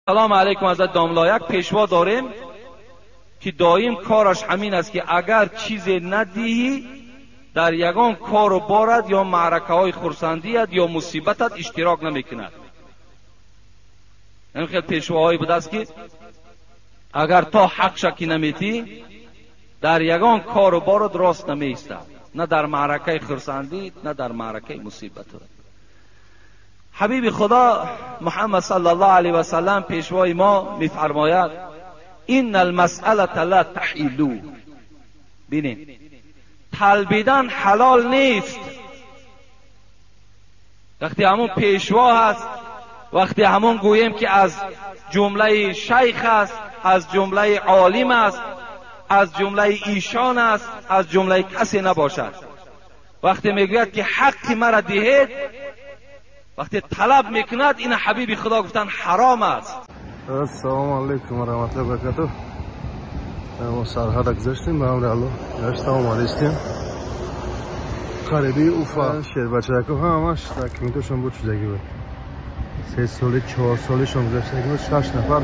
Салом алейкум ҳазрат домла. Як пешво дорем ки доим кораш ҳамин аст ки агар чизе надиҳӣ дар ягон кору борат ё маъракаҳои хурсандият ё мусибатат иштирок намекунад. Ин хел пешвоҳое будааст ки агар то ҳақша ки наметӣ дар ягон кору борат рост намеистад, на дар маъракаи хурсандӣ, на дар маъракаи мусибат. Ҳабиби Худо Муҳаммад саллаллоҳу алайҳи васаллам пешвои мо мефармояд: инна алмасъалата ла таҳилу. Бинед, талбидан ҳалол нест. Вақте ҳамон пешво ҳаст, вақте ҳамон гӯем ки аз ҷумлаи шайх аст, аз ҷумлаи олим аст, аз ҷумлаи ишон аст, аз ҷумлаи касе набошад. Вақте мегӯяд ки ҳаққи маро диҳед, вақте талаб мекунад, ина ҳабиби Худо гуфтанд ҳаром аст. Ассалому алайкум ва раҳматуллоҳи ва баракатуҳ. Мо сарҳада гузаштем, ба амри Аллоҳ гашта омадистем. Қариби Уфа шербачако ҳамаш документошон буд, шудагӣ буд. 3 соли 4 солишон гузаштагӣ буд, 6 нафар.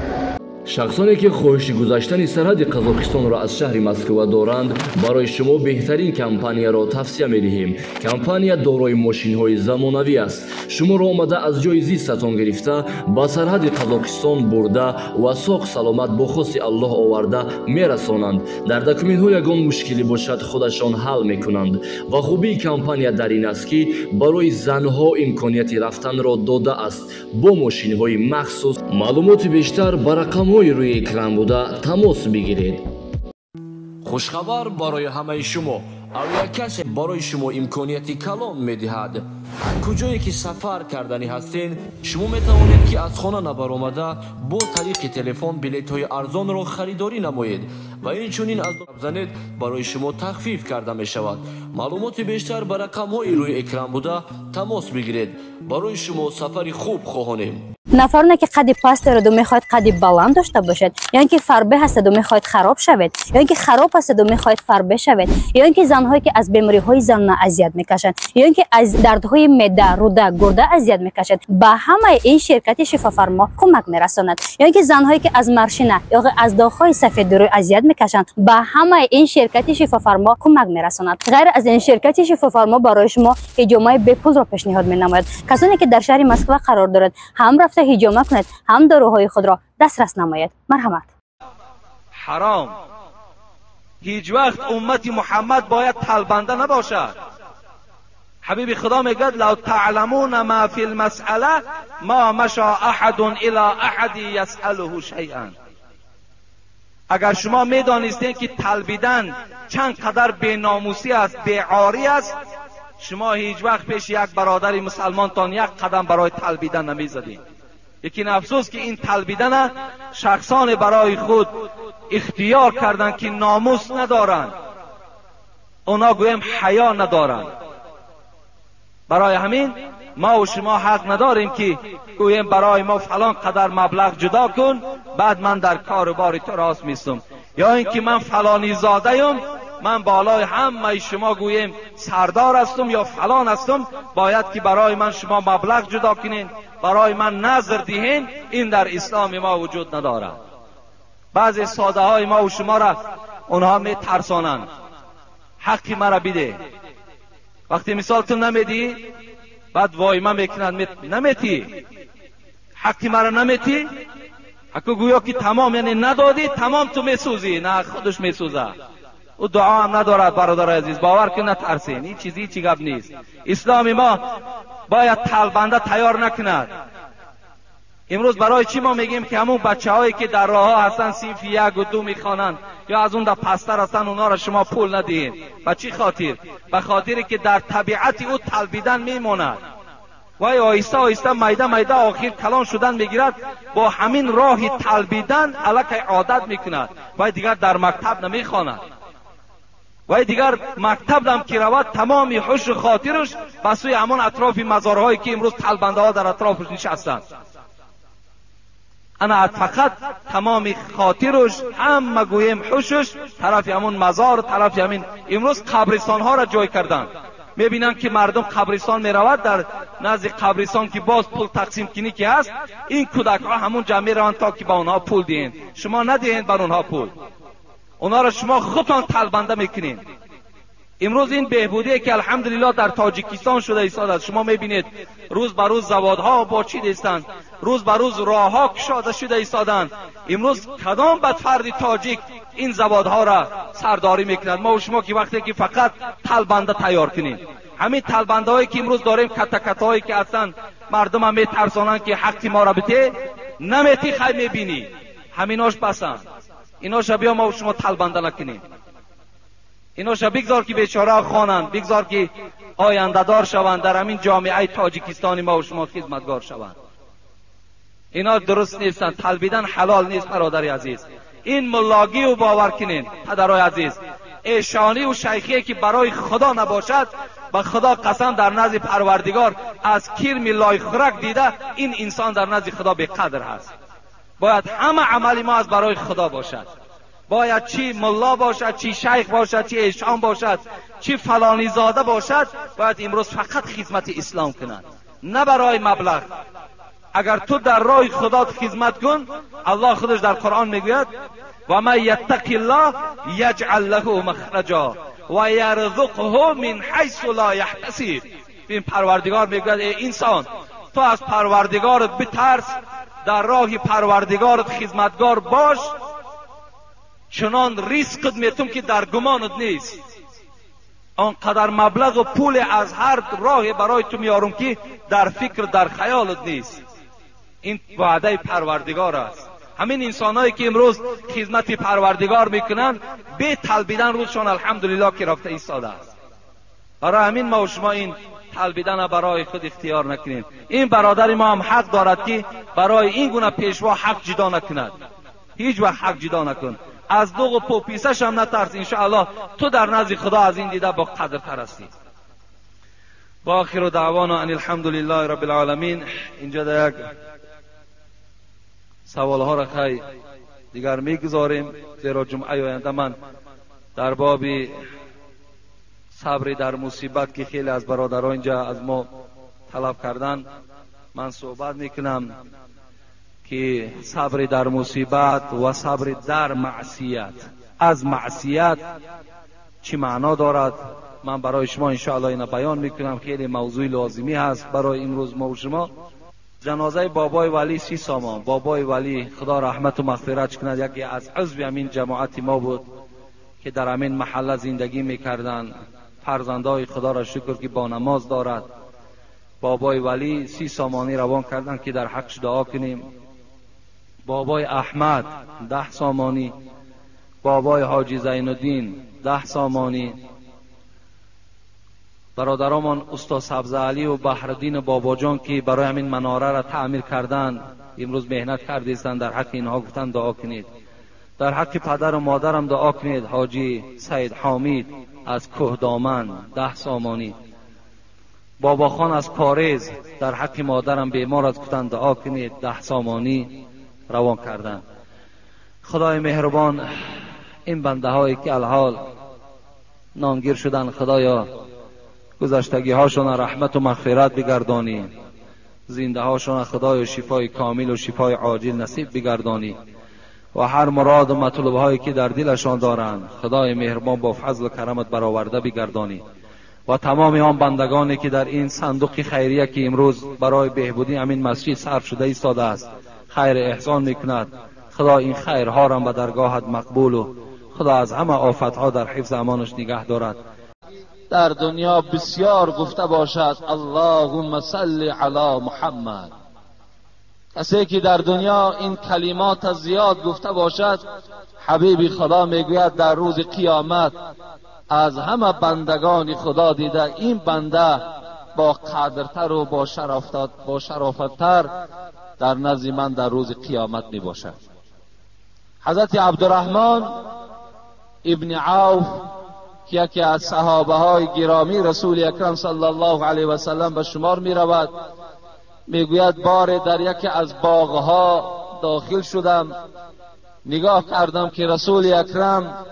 Шахсоне ки хоҳиши гузаштани сарҳади Қазоқистонро аз шаҳри Москва доранд, барои шумо беҳтарин компанияро тавсия медиҳем. Компания дорои мошинҳои замонавӣ аст. Шуморо омада аз ҷои зистатон гирифта ба сарҳади Қазоқистон бурда ва соғ саломат бо хости Аллоҳ оварда мерасонанд. Дар документҳо ягон мушкилӣ бошад, худашон ҳал мекунанд. Ва хубии компания дар ин аст, ки барои занҳо имконияти рафтанро додааст бо мошинҳои махсус. Маълумоти бештар ба рақамҳои рӯи экран буда тамос бигиред. Хушхабар барои ҳамаи шумо. Авиакасса барои шумо имконияти калон медиҳад. Ҳар куҷое ки сафар карданӣ ҳастед, шумо метавонед ки аз хона набаромада бо тариқи телефон билетҳои арзонро харидорӣ намоед ва инчунин аз занед барои шумо тахфиф карда мешавад. Маълумоти бештар ба рақамҳои рӯи экран буда тамос бигиред. Барои шумо сафари хуб хоҳонем. Нафароне ки қадди паст дораду мехоҳад қадди баланд дошта бошад, ё ин ки фарбе ҳастаду мехоҳад хароб шавед, ё ин ки хароб ҳастаду мехоҳад фарбе шавед, ё ин ки занҳое ки аз бемориҳои занона азият мекашанд, ё ин ки аз дардҳои меъда, руда, гурда азият мекашанд, ба ҳамаи ин ширкати Шифофармо кӯмак мерасонад. Ё ин ки занҳое ки аз маршина ё аз доғҳои сафеди рӯй азият мекашанд, ба ҳамаи ин ширкати Шифофармо кӯмак мерасонад. Ғайр аз ин ширкати Шифофармо барои шумо ҳиҷомаи бепулро пешниҳод менамояд. Касоне ки дар шаҳри Москва қарор дорад, ҳам рафта ҳиҷома кунед, ҳам доруҳои худро дастрас намоед. Марҳамат. Ҳаром. Ҳеҷ вақт уммати Муҳаммад бояд талбанда набошад. Ҳабиби Худо мегӯяд: лав таъламуна ма фи лмасъала ма маша аҳадун ила аҳади ясъалуҳу шайъан. Агар шумо медонистед ки талбидан чанд қадар беномусӣ аст, беорӣ аст, шумо ҳеҷ вақт пеши як бародари мусалмонтон як қадам барои талбидан намезадед. Лекин афсӯс ки ин талбидана шахсоне барои худ ихтиёр карданд ки номус надоранд, اونا گویم حیا ندارند. برای همین ما و شما حق نداریم که گویم برای ما فلان قدر مبلغ جدا کن بعد من در کار بار تو راست میستم، یا اینکه من فلانی زاده ایم، من بالای همه شما گویم سردار هستم یا فلان هستم، باید که برای من شما مبلغ جدا کنین، برای من نظر دهین. این در اسلام ما وجود ندارد. بعضی ساده های ما و شما را اونها می ترسانند، حقی مرا بده. وقتی مثال تو نمیدی بعد وایمه میکنند، نمیتی حقی مرا نمیتی، حقو گویا که تمام، یعنی ندادی تمام تو میسوزی، نه خودش میسوزه. او دعا هم ندارد. برادر عزیز باور کن نترسین، این چیزی چی گپ نیست. اسلام ما باید تلبنده تیار نکند. امروز برای چی ما میگیم که همون بچه هایی که در راه ها هستن صنف 1 و 2 میخوانند یا از اون در پستر هستن اونا را شما پول ندهید؟ به چی خاطر؟ به خاطر که در طبیعت او تلبیدن میماند. وای آهسته آهسته میده میده آخر کلان شدن میگیرد، با همین راه تلبیدن الکی عادت میکند. وای دیگر در مکتب نمیخواند، وای دیگر مکتب هم که رود تمام هوش و خاطرش به سوی همان اطراف مزارهایی که امروز تلبنده ها در اطرافش نشستند. انا فقط تمام خاطرش همه گویم هوشش طرف همون مزار، طرف همین. امروز قبرستان ها را جای کردند، میبینند که مردم قبرستان میرود، در نزد قبرستان که باز پول تقسیم کنی که هست، این کودک ها همون جا میروند تا که به اونها پول دهین. شما ندهین بر اونها پول، اونها را شما خودتان تلبنده میکنین. امروز این بهبودی که الحمدلله در تاجیکستان شده ایستاده است، شما میبینید روز به روز زوادها باچیده ایستند، روز به روز راهها کشاده شده ایستادند. امروز کدام بدفرد تاجیک این زوادها را سرداری میکند؟ ما و شما که وقتی که فقط تلبنده تیار کنیم، همین تلبنده هایی که امروز داریم، کتکت هایی که اصلا مردم هم میترسانند که حق ما را بده، نمیتی خی میبینی، همیناش بسند. ایناش بیا ما و شما تلبنده نکنیم، ایناش بگذار که بیچاره خوانند، بگذار که آینده دار شوند، در همین جامعه تاجیکستانی ما و شما خدمتگار شوند. اینا درست نیستند، تلبیدن حلال نیست برادر عزیز. این ملاگی و باور کنین پدرای عزیز، ایشانی و شیخی که برای خدا نباشد، به خدا قسم در نزد پروردگار از کرم لای خرک دیده این انسان در نزد خدا بی قدر هست. باید همه عمل ما از برای خدا باشد. باید چی ملا باشد، چی شیخ باشد، چی ایشان باشد، چی فلانی زاده باشد، باید امروز فقط خدمت اسلام کند، نه برای مبلغ. اگر تو در راه خدا خدمت کن، الله خودش در قرآن میگوید و من یتق الله یجعل له مخرجا و یرزقه من حیث لا یحتسب. این پروردگار میگوید ای انسان، تو از پروردگارت بترس، در راه پروردگارت خدمتگار باش، چنان ریسکت میتم که در گمانت نیست. آنقدر مبلغ و پول از هر راه برای تو میارم که در فکر در خیالت نیست. این وعده پروردگار است. همین انسانهایی که امروز خدمت پروردگار میکنن به طلبیدن روزشان الحمدلله که رفته ایستاده است. برای همین ما و شما این طلبیدن برای خود اختیار نکنیم. این برادر ما هم حق دارد که برای این گونه پیشوا حق جدا نکند. هیچ وقت حق جدا نکن، از دوغ و پوپیسش هم نترس، انشاءالله تو در نزد خدا از این دیده با قدر تر هستی. با آخر دعوانا ان الحمدلله رب العالمین. اینجا در یک سوال ها را خی دیگر میگذاریم، زیرا جمعه آینده من در باب صبر در مصیبت که خیلی از برادران اینجا از ما طلب کردن من صحبت میکنم که صبر در مصیبت و صبر در معصیت، از معصیت چی معنا دارد من برای شما انشاءالله اینو بیان میکنم. خیلی موضوع لازمی هست برای امروز ما و شما. جنازه بابای ولی 30 سامان، بابای ولی خدا رحمت و مغفرت کند، یکی از عضو همین جماعت ما بود که در همین محله زندگی میکردن. فرزندای خدا را شکر که با نماز دارد. بابای ولی 30 سامانی روان کردن که در حقش دعا کنیم. بابای احمد 10 سامانی، بابای حاجی زین الدین 10 سامانی، برادرمان استاد سبز علی و بحردین باباجان که برای همین مناره را تعمیر کردن امروز مهنت کردیستند، در حق اینها گفتن دعا کنید. در حق پدر و مادرم دعا کنید. حاجی سید حامید از کوهدامن 10 سامانی، بابا خان از کاریز در حق مادرم بیمار است گفتن دعا کنید، 10 سامانی روان کردن. خدای مهربان این بنده هایی که الحال نانگیر شدن، خدایا گذشتگی هاشون رحمت و مغفرت بگردانی، زنده هاشون خدای شفای کامل و شفای عاجل نصیب بگردانی و هر مراد و مطلوب هایی که در دلشان دارند خدای مهربان با فضل و کرمت برآورده بگردانی و تمام آن بندگانی که در این صندوق خیریه که امروز برای بهبودی همین مسجد صرف شده ایستاده است خیر احسان میکند، خدا این خیرها را به درگاهت مقبول و خدا از همه آفتها در حفظ امانش نگه دارد. در دنیا بسیار گفته باشد اللهم صل علی محمد. کسی که در دنیا این کلمات زیاد گفته باشد، حبیب خدا میگوید در روز قیامت از همه بندگان خدا دیده این بنده با قدرتر و با شرافتتر در نزد من در روز قیامت می باشد. حضرت عبدالرحمن ابن عوف که یکی از صحابه های گرامی رسول اکرم صلی الله علیه و سلم به شمار می رود، می گوید بار در یکی از باغها داخل شدم، نگاه کردم که رسول اکرم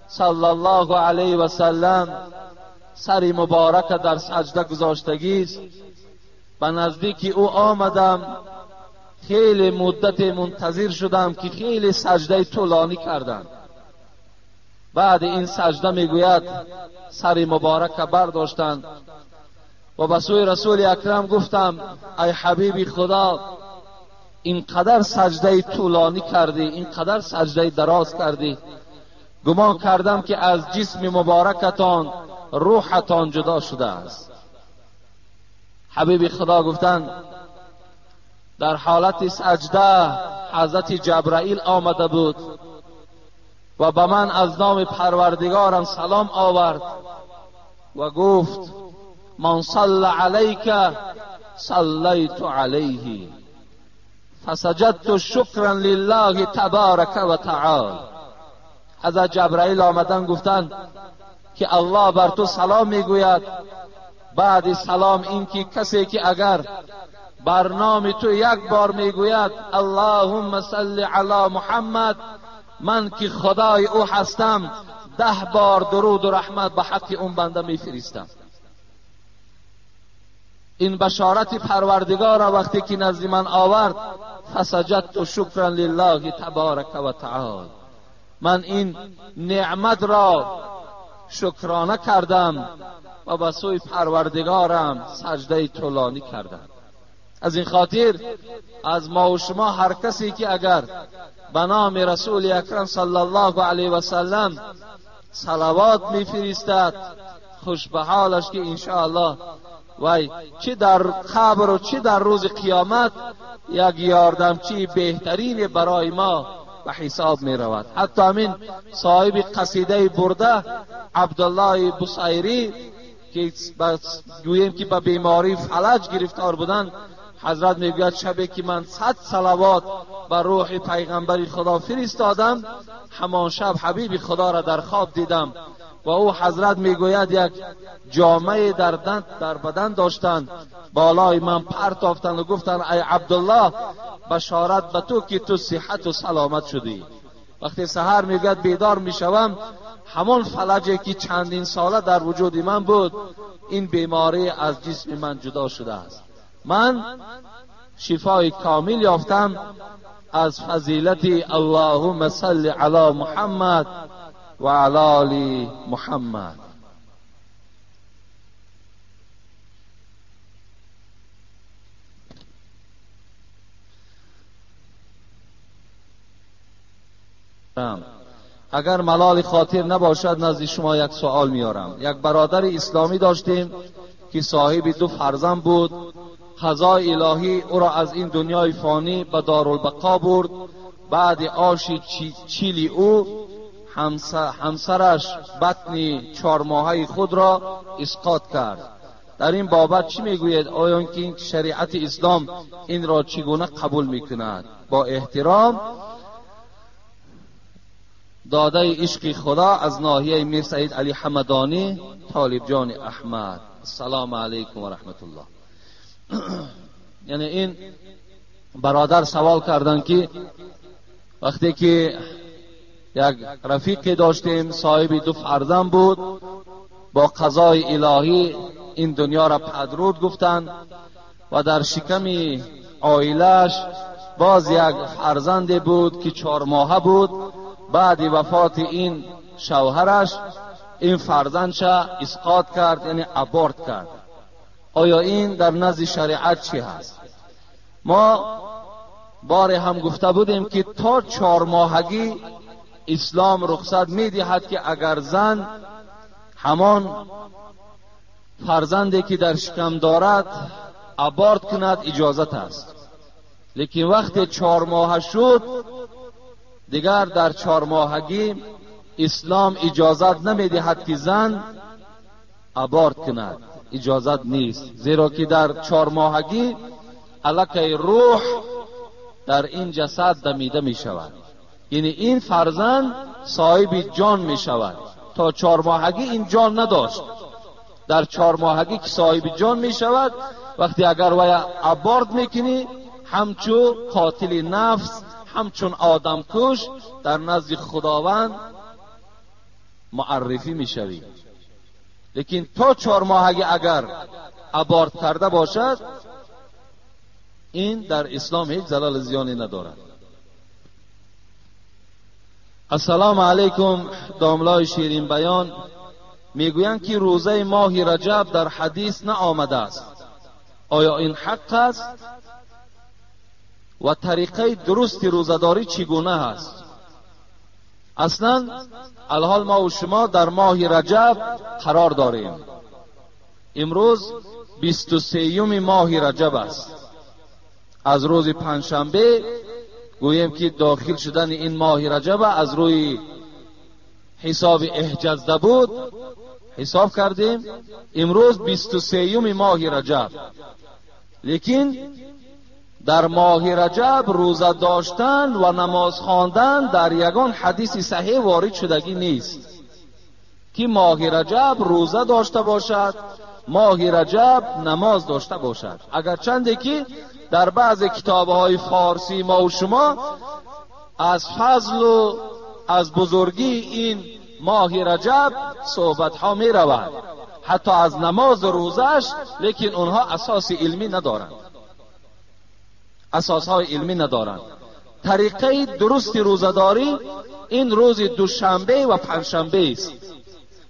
صلی الله علیه و سلم سر مبارک در سجده گذاشتگی است. به نزدیک او آمدم، خیلی مدت منتظر شدم که خیلی سجده طولانی کردم. بعد این سجده میگوید سر مبارک برداشتند و به سوی رسول اکرم گفتم ای حبیب خدا، اینقدر سجده طولانی کردی، اینقدر سجده دراز کردی، گمان کردم که از جسم مبارکتان روحتان جدا شده است. حبیب خدا گفتند در حالت سجده حضرت جبرائیل آمده بود و به من از نام پروردگارم سلام آورد و گفت من صلی علیک صلیت علیه فسجدت شکرا لله تبارک و تعالی. حضرت جبرائیل آمدن گفتند که الله بر تو سلام میگوید. بعد سلام این که کسی که اگر بر نام تو یک بار میگوید اللهم صل علی محمد، من که خدای او هستم 10 بار درود و رحمت به حق اون بنده میفرستم. این بشارت پروردگار را وقتی که نزد من آورد فسجدت شکرا لله تبارک و تعالی، من این نعمت را شکرانه کردم و به سوی پروردگارم سجده طولانی کردم. از این خاطر از ما و شما هر کسی که اگر به نام رسول اکرم صلی الله علیه و سلم صلوات میفرستد خوش به حالش که انشاءالله وای چه در قبر و چه در روز قیامت یک یاردمچی بهترین برای ما به حساب می رود. حتی همین صاحب قصیده برده عبدالله بصیری که گوییم که به بیماری فلج گرفتار بودند، حضرت میگوید شبی که من 100 صلوات بر روح پیغمبر خدا فرستادم، همان شب حبیب خدا را در خواب دیدم و او حضرت میگوید یک جامعه در بدن داشتند، بالای من پرتافتند و گفتند ای عبدالله بشارت به تو که تو صحت و سلامت شدی. وقتی سحر میگوید بیدار میشوم، همان فلجی که چندین ساله در وجود من بود، این بیماری از جسم من جدا شده است. من شفای کامل یافتم از فضیلت اللهم صل علی محمد و علی آل محمد. اگر ملال خاطر نباشد نزد شما یک سوال میارم. یک برادر اسلامی داشتیم که صاحب 2 فرزند بود. قضای الهی او را از این دنیای فانی به دارالبقا برد. بعد آش چیلی او همسرش بطن 4 ماهه خود را اسقاط کرد. در این بابت چی میگوید؟ آیا اینکه شریعت اسلام این را چگونه قبول میکند؟ با احترام، داده عشق خدا از ناحیه میر سعید علی حمدانی، طالب جان احمد. السلام علیکم و رحمت الله. یعنی این برادر سوال کردن که وقتی که یک رفیقی داشتیم صاحب 2 فرزند بود، با قضای الهی این دنیا را پدرود گفتند و در شکم عائلش باز یک فرزند بود که 4 ماهه بود. بعد وفات این شوهرش این فرزندش اسقاط کرد، یعنی ابورت کرد. آیا این در نزد شریعت چی هست؟ ما بار هم گفته بودیم که تا 4 ماهگی اسلام رخصت میدهد که اگر زن همان فرزندی که در شکم دارد ابورت کند اجازت است، لیکن وقتی 4 ماه شد دیگر در 4 ماهگی اسلام اجازت نمیدهد که زن ابورت کند، اجازت نیست، زیرا که در 4 ماهگی الکی روح در این جسد دمیده می شود، یعنی این فرزند صاحب جان می شود. تا 4 ماهگی این جان نداشت، در 4 ماهگی که صاحب جان می شود، وقتی اگر وی ابورت میکنی همچو قاتل نفس، همچون آدم کش در نزد خداوند معرفی میشوی. لیکن تا 4 ماهگی اگر ابورت کرده باشد این در اسلام هیچ زلال زیانی ندارد. السلام علیکم داملای شیرین بیان. میگویند که روزه ماه رجب در حدیث نه آمده است، آیا این حق است؟ و طریقه درست روزه‌داری چگونه است؟ اصلا الحال ما و شما در ماه رجب قرار داریم. امروز 23 ماه رجب است. از روز پنجشنبه گوییم که داخل شدن این ماه رجب از روی حساب احجزده بود حساب کردیم، امروز 23 ماه رجب. لیکن در ماه رجب روزه داشتن و نماز خواندن در یگان حدیث صحیح وارد شدگی نیست که ماه رجب روزه داشته باشد، ماه رجب نماز داشته باشد. اگر چنده که در بعض کتابهای فارسی ما و شما از فضل و از بزرگی این ماه رجب صحبت ها می رود، حتی از نماز و روزش، لیکن اونها اساس علمی ندارند، اساس های علمی ندارند. طریقه درست روزه‌داری این روز دوشنبه و پنجشنبه است.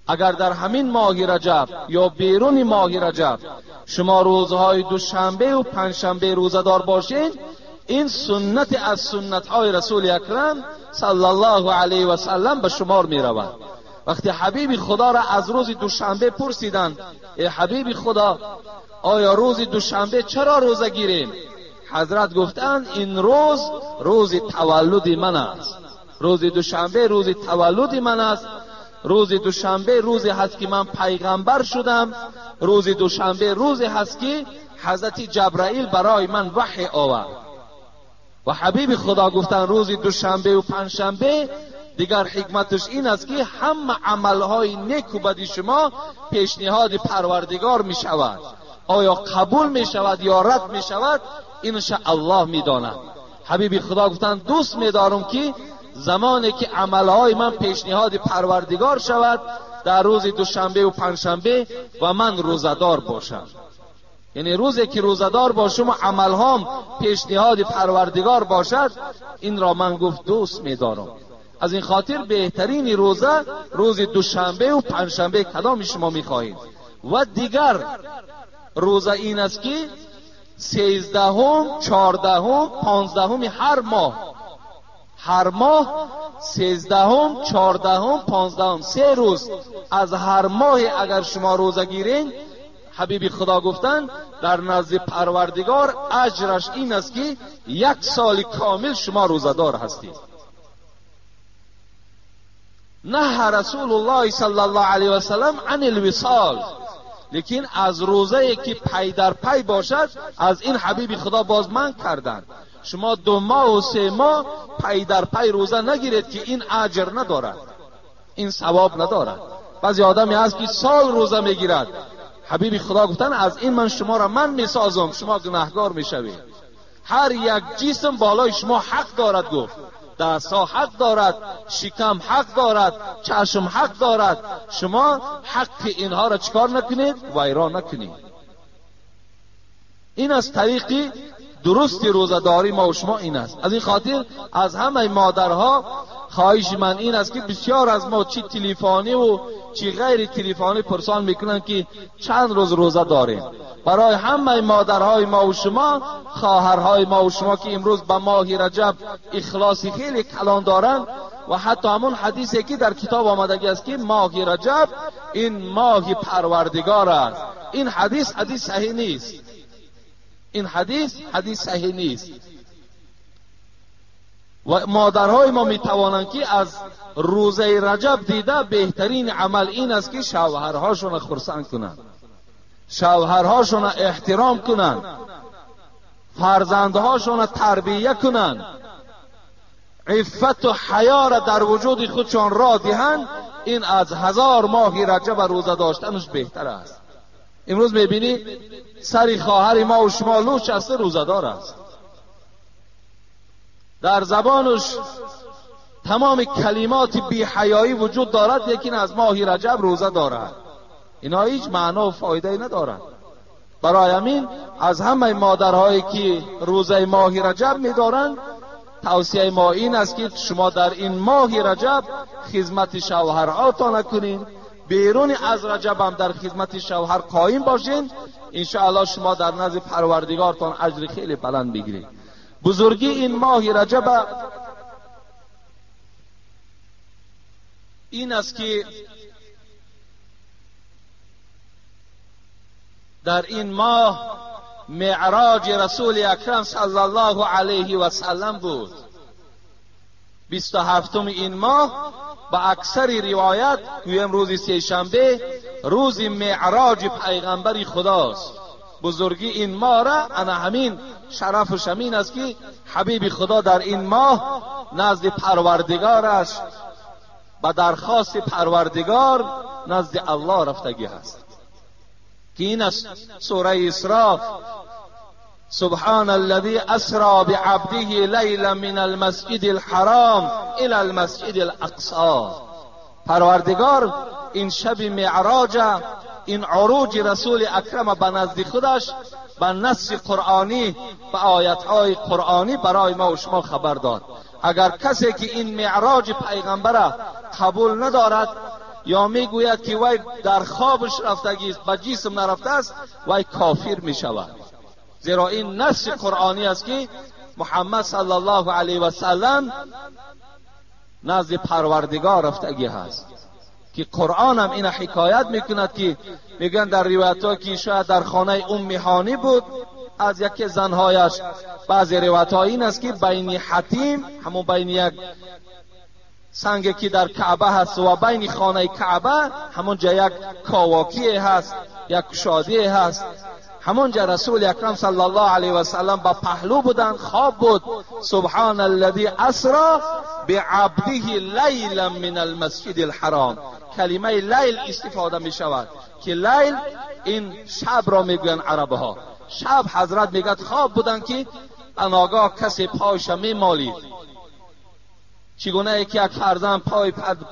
اگر در همین ماه رجب یا بیرون ماه رجب شما روزهای دوشنبه و پنجشنبه روزه‌دار باشین، این سنت از سنت‌های رسول اکرم صلی الله علیه و سلم به شمار می رود. وقتی حبیب خدا را از روز دوشنبه پرسیدند، ای حبیب خدا، آیا روز دوشنبه چرا روزه گیریم؟ حضرت گفتند این روز روز تولد من است. روز دوشنبه روز تولد من است. روز دوشنبه روزی هست که من پیغمبر شدم. روز دوشنبه روزی هست که حضرت جبرائیل برای من وحی آورد. و حبیب خدا گفتند روز دوشنبه و پنجشنبه دیگر حکمتش این است که همه عملهای نیک و بد شما پیشنهاد پروردگار می شود. آیا قبول می شود یا رد می شود، اینش الله می داند. حبیب خدا گفتند دوست می دارم که زمانی که عملهای من پیشنهاد پروردگار شود در روز دوشنبه و پنجشنبه و من روزه‌دار باشم. یعنی روزی که روزه‌دار باشم و عملهام پیشنهاد پروردگار باشد، این را من گفت دوست می‌دارم. از این خاطر بهترین روزه روز دوشنبه و پنجشنبه کدام شما می‌خواهید. و دیگر روزه این است که 13، 14، 15 هر ماه، هر ماه 13، 14، 15، 3 روز از هر ماه اگر شما روزه گیرین، حبیب خدا گفتن در نزد پروردگار اجرش این است که 1 سال کامل شما روزه‌دار هستید. نه رسول الله صلی الله علیه و سلم عن الوصال، لیکن از روزه که پی در پی باشد از این حبیب خدا باز من کردند. شما 2 ماه و 3 ماه پی در پی روزه نگیرید که این اجر ندارد، این ثواب ندارد. بعضی آدمی هست که سال روزه میگیرد، حبیب خدا گفتن از این من شما را من میسازم، شما گناهگار میشوید. هر یک جسم بالای شما حق دارد. گفت دستها حق دارد، شکم حق دارد، چشم حق دارد. شما حق اینها را چکار نکنید؟ ویران نکنید. این از طریقی درست روزه‌داری ما و شما این است. از این خاطر از همه مادرها خواهش من این است که بسیار از ما چی تلفنی و چی غیر تلفنی پرسان میکنن که چند روز روزه داریم. برای همه مادرهای ما و شما، خواهرهای ما و شما که امروز به ماه رجب اخلاص خیلی کلان دارند و حتی همون حدیثی که در کتاب آمدگی است که ماه رجب این ماه پروردگار است، این حدیث حدیث صحیح نیست. این حدیث حدیث صحیح نیست. و مادرهای ما میتوانند که از روزه رجب دیده بهترین عمل این است که شوهرهاشون خرسند کنند، شوهرهاشون احترام کنند، فرزندهاشون تربیه کنند، عفت و حیا را در وجود خودشان را دهند. این از 1000 ماه رجب روزه داشتنش بهتر است. امروز میبینی سری خواهر ما و شما لوچ است، روزه دار است، در زبانش تمام کلمات بی حیایی وجود دارد، لیکن از ماه رجب روزه دارد. اینا هیچ معنا و فایده ندارد. برای همین از همه مادرهایی که روزه ماه رجب میدارند، توصیه ما این است که شما در این ماه رجب خدمت شوهرهاتان کنین، بیرون از رجب هم در خدمت شوهر قایم باشین، انشاءالله شما در نزد پروردگارتان اجر خیلی بلند بگیرید. بزرگی این ماه رجب این است که در این ماه معراج رسول اکرم صلی الله علیه و سلم بود. 27 این ماه با اکثر روایت گویم روز سه شنبه روز معراج پیغمبر خداست. بزرگی این ماه را انا همین شرف و شمین است که حبیب خدا در این ماه نزد پروردگارش به درخواست پروردگار نزد الله رفتگی هست که این است سوره اسراء: سبحان الذي اسرى بعبده لیلا من المسجد الحرام الى المسجد الاقصى. پروردگار این شب معراج، این عروج رسول اکرم به نزد خودش به نص قرآنی، به آیتهای قرآنی برای ما و شما خبر داد. اگر کسی که این معراج پیغمبر قبول ندارد یا میگوید که وی در خوابش رفتگی است، به جسم نرفته است، وی کافر میشود. زیرا این نص قرآنی است که محمد صلی الله علیه و سلم نزد پروردگار رفتگی هست که قرآن هم این حکایت میکند که میگن در روایت ها که شاید در خانه ام هانی بود از یکی زنهایش. بعضی روایت ها این است که بین حتیم، همون بین یک سنگ که در کعبه هست و بین خانه کعبه، همونجا یک کاواکی هست، یک کشادی هست، همونجا رسول اکرم صلی الله علیه و سلم با پهلو بودن، خواب بود. سبحان الذی اسرا بعبده لیلا من المسجد الحرام. کلمه لیل استفاده می شود که لیل این شب را میگوین عرب ها. شب حضرت میگد خواب بودن که اناگاه کسی پایش میمالید، چگونه که یک فرزند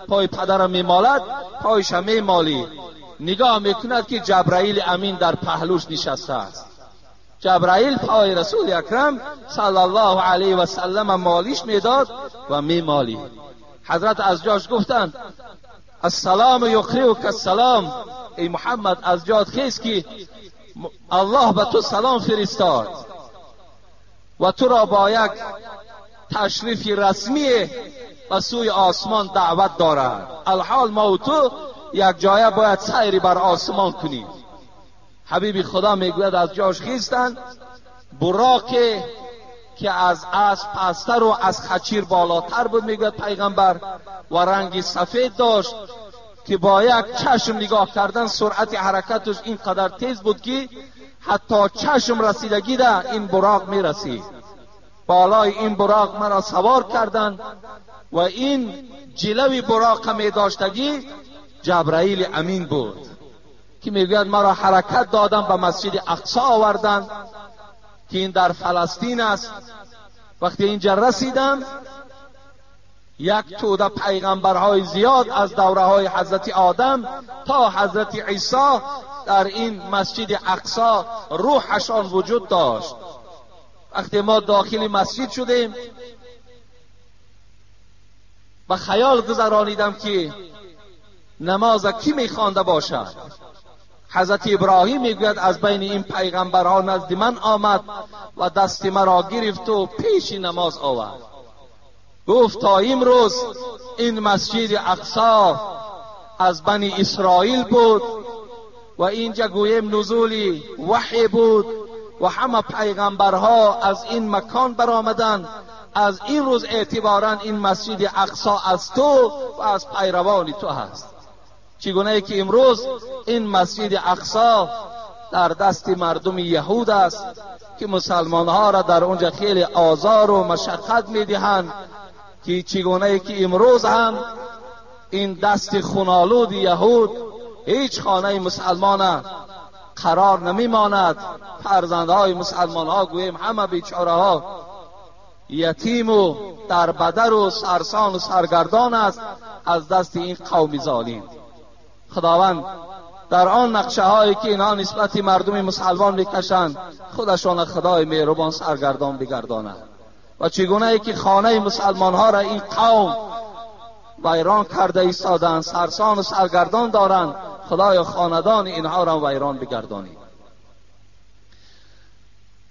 پای پدر میمالد، پایش میمالید. نگاه میکند که جبرائیل امین در پهلوش نشسته است. جبرائیل پای رسول اکرم صلی الله علیه و سلم مالیش میداد و میمالید. حضرت از جاش گفتند السلام یقرئک السلام، ای محمد از جات خیز که الله به تو سلام فرستاد و تو را با یک تشریف رسمی به سوی آسمان دعوت دارد. الحال ما و تو یک جایه باید سیری بر آسمان کنیم. حبیب خدا میگوید از جاش خیستند، براق که از اسب پستر و از خچیر بالاتر بود میگوید پیغمبر، و رنگ سفید داشت که با یک چشم نگاه کردن سرعت حرکتش اینقدر تیز بود که حتی چشم رسیدگی ده این براق میرسید. بالای این براق مرا سوار کردند و این جلوی براق می داشتگی جبرائیل امین بود که میگوید مرا حرکت دادن به مسجد اقصا آوردن که این در فلسطین است. وقتی اینجا رسیدم یک توده پیغمبرهای زیاد از دوره های حضرت آدم تا حضرت عیسی در این مسجد اقصا روحشان وجود داشت. وقتی ما داخل مسجد شدیم و خیال گذرانیدم که نماز کی میخوانده باشد. حضرت ابراهیم میگوید از بین این پیغمبرها نزد من آمد و دست مرا گرفت و پیش نماز آورد. گفت تا امروز این مسجد اقصا از بنی اسرائیل بود و اینجا گویم نزول وحی بود و همه پیغمبرها از این مکان برآمدند. از این روز اعتبارا این مسجد اقصا از تو و از پیروان تو هست. چگونه که امروز این مسجد اقصا در دست مردم یهود است که مسلمانها را در اونجا خیلی آزار و مشقت میدهند، که چگونه که امروز هم این دست خونالود یهود هیچ خانه مسلمان قرار نمیماند. فرزندهای مسلمان ها گوییم همه بیچاره ها یتیم و در بدر و سرسان و سرگردان است از دست این قوم ظالم. خداوند در آن نقشه هایی که اینها نسبت مردم مسلمان میکشند، خودشان خدای مهربان سرگردان بگرداند. و چگونه ای که خانه مسلمان ها را این قوم ویران کرده ایستادند، سرسان و سرگردان دارند، خدای خاندان اینها را ویران بگردانید.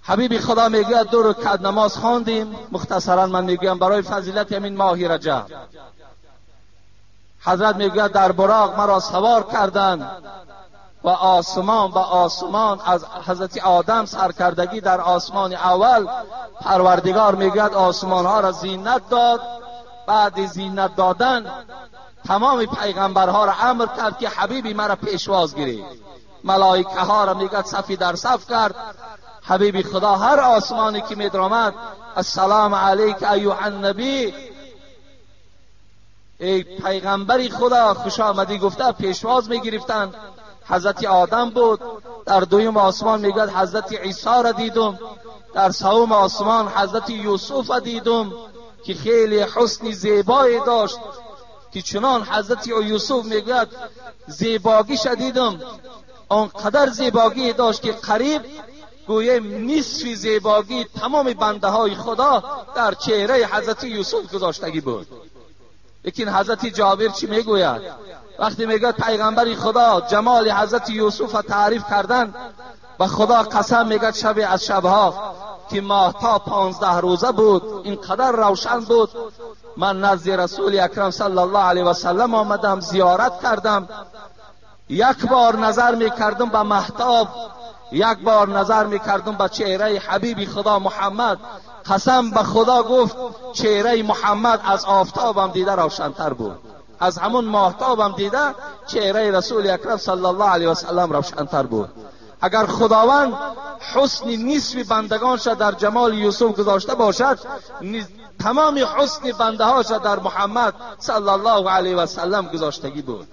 حبیب خدا میگوید 2 رکعت نماز خواندیم. مختصرا من میگویم برای فضیلت همین ماه رجب. حضرت میگوید در براق مرا سوار کردند و آسمان به آسمان از حضرت آدم سرکردگی در آسمان اول، پروردگار میگوید آسمان ها را زینت داد. بعد زینت دادن تمام پیغمبرها را امر کرد که حبیبی مرا پیشواز گیرید. ملائکه ها را میگوید صفی در صف کرد. حبیبی خدا هر آسمانی که میدرآمد، السلام علیک ایها النبی، ای پیغمبری خدا خوش آمدی گفته پیشواز میگرفتند. حضرت آدم بود. در دویم آسمان میگوید حضرت عیسی را دیدم. در سوم آسمان حضرت یوسف را دیدم که خیلی حسن زیبایی داشت، که چنان حضرت یوسف میگوید زیباگیش دیدم، آنقدر زیباگی داشت که قریب گویه نصف زیباگی تمام بنده های خدا در چهره حضرت یوسف گذاشتگی بود. لیکن حضرت جابر چی میگوید؟ وقتی میگوید پیغمبر خدا جمال حضرت یوسف را تعریف کردن، و خدا قسم میگد شب از شبها که ماهتاب 15 روزه بود، اینقدر روشن بود، من نزد رسول اکرم صلی الله علیه و سلم آمدم، زیارت کردم. یک بار نظر میکردم به مهتاب، یک بار نظر میکردم به چهره حبیب خدا محمد. قسم به خدا گفت چهره محمد از آفتابم دیده روشنتر بود، از همون ماهتابم دیده چهره رسول اکرم صلی الله علیه و سلم روشنتر بود. اگر خداوند حسن نصف بندگانش در جمال یوسف گذاشته باشد، تمام حسن بنده هاش در محمد صلی الله علیه و سلم گذاشتگی بود.